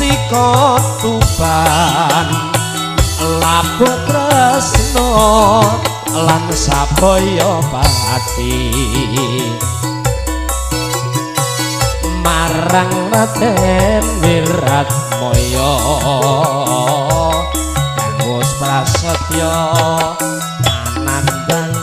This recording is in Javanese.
Mustika Tuban, labuh tresno lan sabaya pati marang Raden Wiratmaya kang wis prasetya anandang.